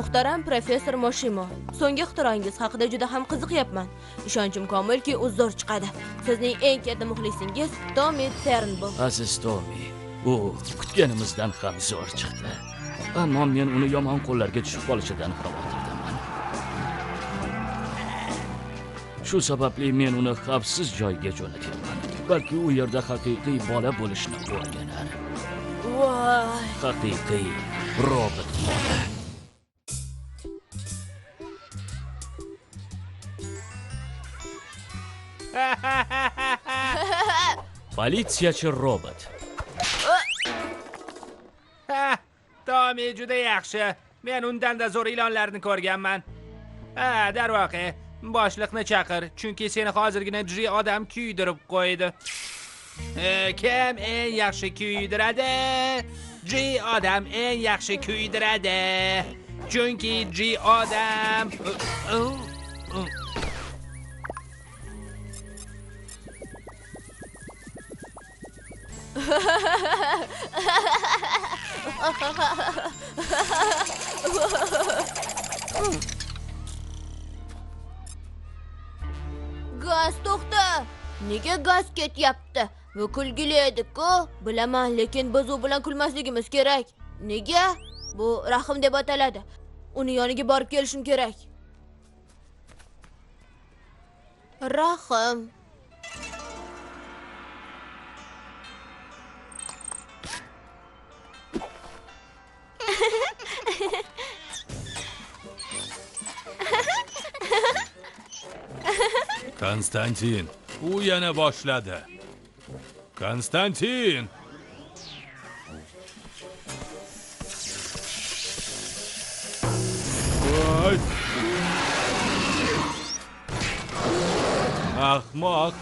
Muhtaram professor Moshimo, so'nggi ixtiroingiz haqida juda ham qiziqyapman. Ishonchim komilki, u zo'r chiqadi. Sizning eng katta muxlisingiz Tommy Turnbull. Aziz Tommy, u kutganimizdan ham zo'r chiqdi. Ammo men uni yomon qo'llarga tushib qolishidan xavotirdaman. Shu sababli men uni xavfsiz joyga jo'natyapman. Balki u yerda haqiqiy bola bo'lishni o'rganar. Voy! Haqiqiy robot bola. Politsiyachi robot. Ha, Tommy juda yaxshi. Men undan-da zo'r ilonlarni ko'rganman. Ha, darvoqe, boshliqni chaqir, chunki seni hozirgina G odam kuydirib qo'ydi. Kim eng yaxshi kuydiradi? G odam eng yaxshi kuydiradi. Chunki G odam. Gaz to'xta! Nega gaz ketyapti? Bu kulgili edi-ku. Bilaman, lekin biz u bilan kulmasligimiz kerak. Nega? Bu rahm deb ataladi. Uni yoniga borib kelishim kerak. Rahm. Konstantin, u yana boshladi. Konstantin! Voy! Ahmoq,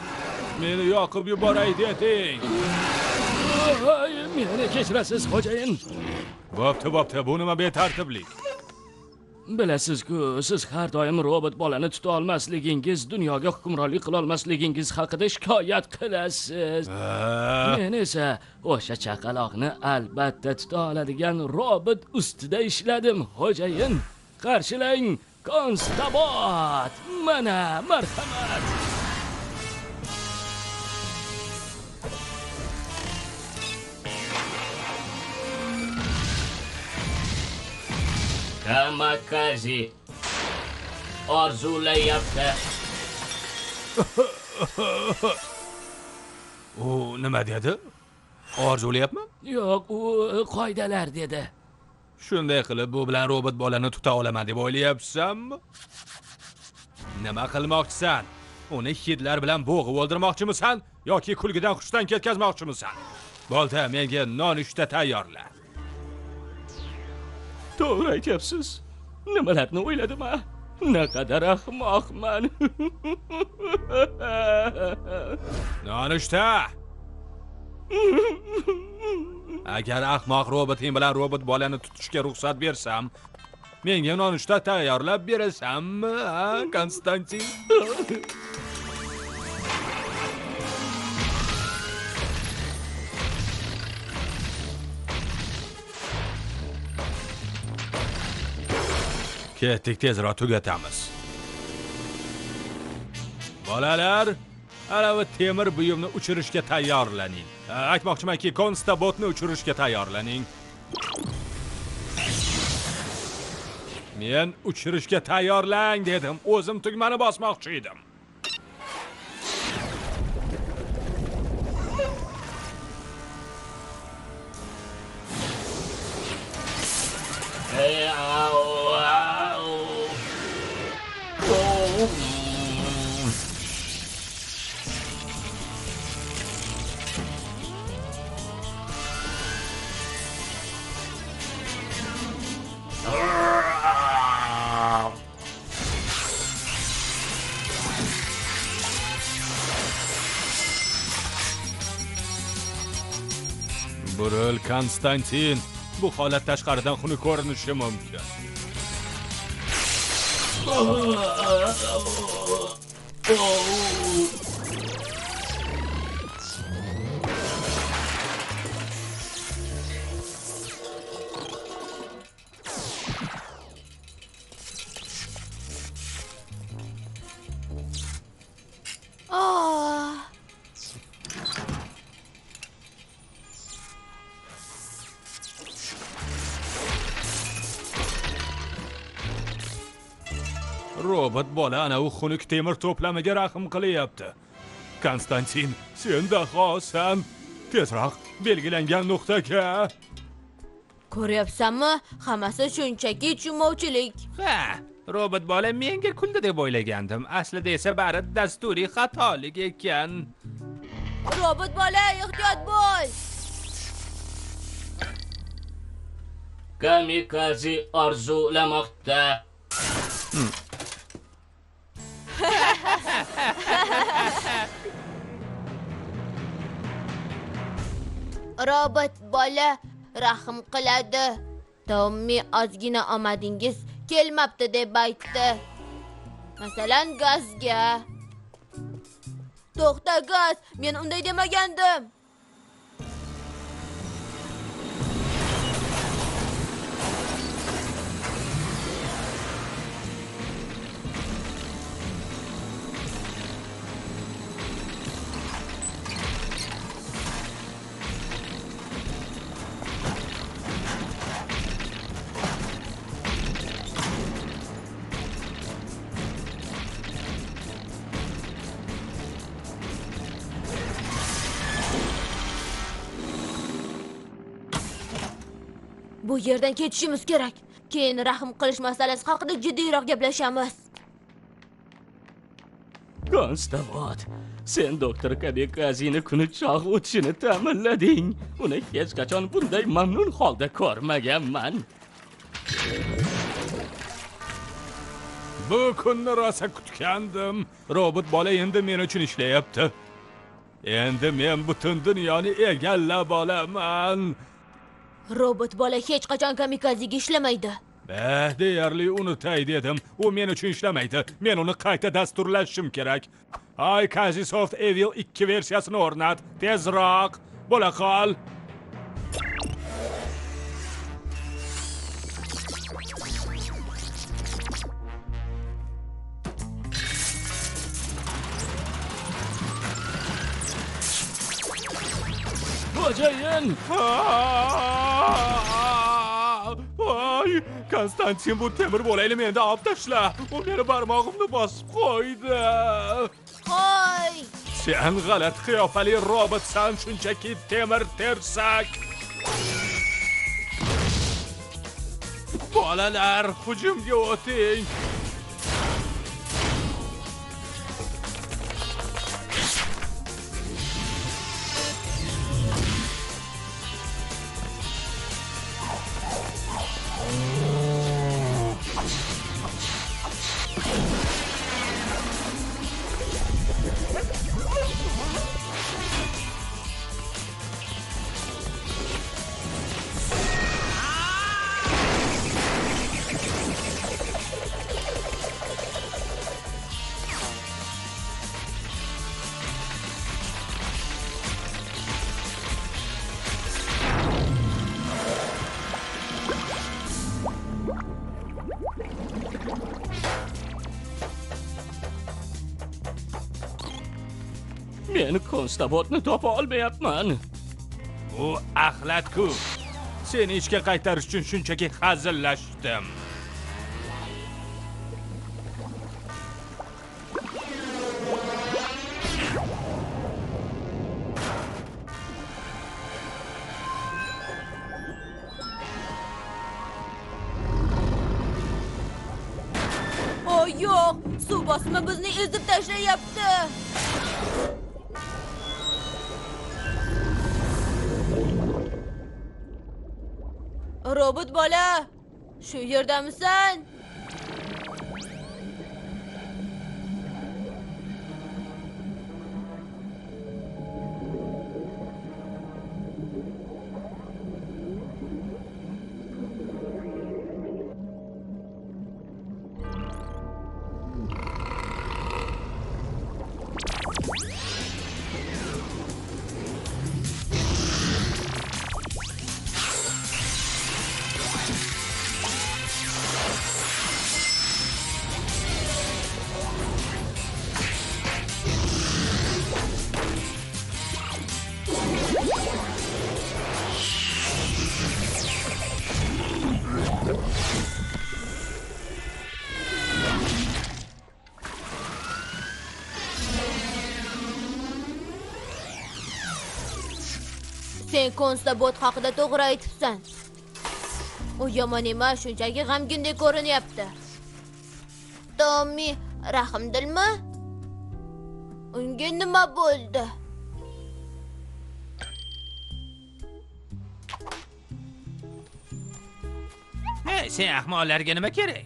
meni yoqib yuboray deding. Meni kechirasiz, xo'jayin. Bo'pti, bo'pti, bu nima betartiblik? Bilasiz-ku, siz har doim robot bolani tuta olmasligingiz, dunyoga hukmronlik qila olmasligingiz haqida shikoyat qilasiz. Men esa o'sha chaqaloqni albatta tuta oladigan robot ustida ishladim, xo'jayin. Qarshilang, Konstabot! Mana, marhamat! Kamikaze orzulayapti. U nima dedi? Orzulayapmi? Yo'q, u qoidalar dedi. Shunday qilib bu bilan robot bolani tuta olaman deb o'ylayapsanmi? Nima qilmoqchisan? Uni hidlar bilan bo'g'ib o'ldirmoqchimisan yoki kulgidan hushdan ketkazmoqchimisan? Bo'ldi, menga nonushta tayyorla. To'g'ri aytyapsiz. Nimalarni o'yladim a? Naqadar ahmoqman. Nonushta. Agar ahmoq roboting bilan robot bolani tutishga ruxsat bersam, menga nonushta tayyorlab berasanmi, ha, Konstantin? Ketdik, tezroq tugatamiz. Bolalar, alavi temir buyumni uchirishga tayyorlaning. Aytmoqchimanki, Konstabotni uchirishga tayyorlaning. Men uchirishga tayyorlang dedim. O'zim tugmani bosmoqchi edim. Buril, Konstantin, bu holat tashqaridan xunuk ko'rinishi mumkin. Robot bola ana u xunuk temir to'plamiga rahm qilyapti. Konstantin, sen dahosan. Tezroq belgilangan nuqtaga. Ko'ryapsanmi? Hammasi shunchaki tushunmovchilik. Ha, robot bola menga kuldi deb o'ylagandim. Aslida esa bari dasturiy xatolik ekan. Robot bola, ehtiyot bo'l. Kamikaze orzulamoqda. Robot bola rahm qiladi. Tommy ozgina omadingiz kelmabdi deb aytdi. Masalan, gazga. To'xta, gaz, men unday demagandim. Bu yerdan ketishimiz kerak. Keyin rahm qilish masalasi haqida jiddiyroq gaplashamiz. Konstabot, sen doktor Kamikazini kuni chog' o'tishini ta'minlading. Uni hech qachon bunday mamnun holda ko'rmaganman. Bu kunni rosa kutgandim. Robot bola endi men uchun ishlayapti. Endi men butun dunyoni egallab olaman. Robot bola hech qachon kamikazega ishlamaydi. Deyarli unutay dedim. U men uchun ishlamaydi. Men uni qayta dasturlashim kerak. Ay, Kazisoft Evil 2 versiyasini o'rnat. Tezroq. Bo'la qol. Xo'jayin! Ay, Konstantin, bu temir bo'lakni menda olib tashla. U meni barmog'imni bosib qo'ydi. Qo'y! Sen g'alati qiyofali robotsan, shunchaki temir tersak. Bolalar, hujumga o'ting. Men Konstabotni topa olmayapman. U axlat-ku. Seni ishga qaytarish uchun shunchaki hazillashdim. O yo'q, suv bosimi bizni ezib tashlayapti. Robot bola, shu yerdamisan? Sen Konstabot haqida to'g'ri aytibsan. U yomon emas, shunchaki g'amgindek ko'rinyapti. Tommy rahmdilmi? Unga nima bo'ldi? Hey, sen ahmoqlarga nima kerak?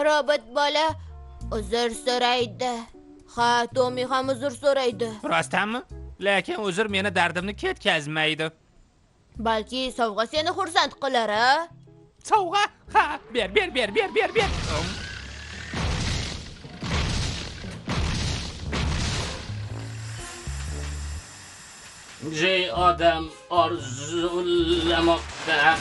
Robot bola uzr so'raydi. Ha, Tommy ham uzr so'raydi. Rostdanmi? Lekin uzr meni dardimni ketkazmaydi. Balki sovg'a seni xursand qilar, a? Sovg'a? Ha, ber, ber, ber, ber, ber, ber. Jey odam orzulamoqda.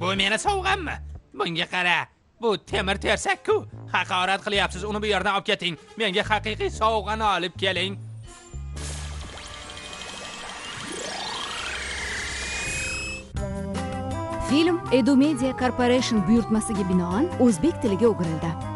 Bu meni sovg'ammi? Bunga qara. Bu temir tersak-ku. Haqorat qilyapsiz, uni bu yerdan olib keting. Menga haqiqiy sovg'ani olib keling. Film Edu Media Corporation buyurtmasiga binoan o'zbek tiliga o'girildi.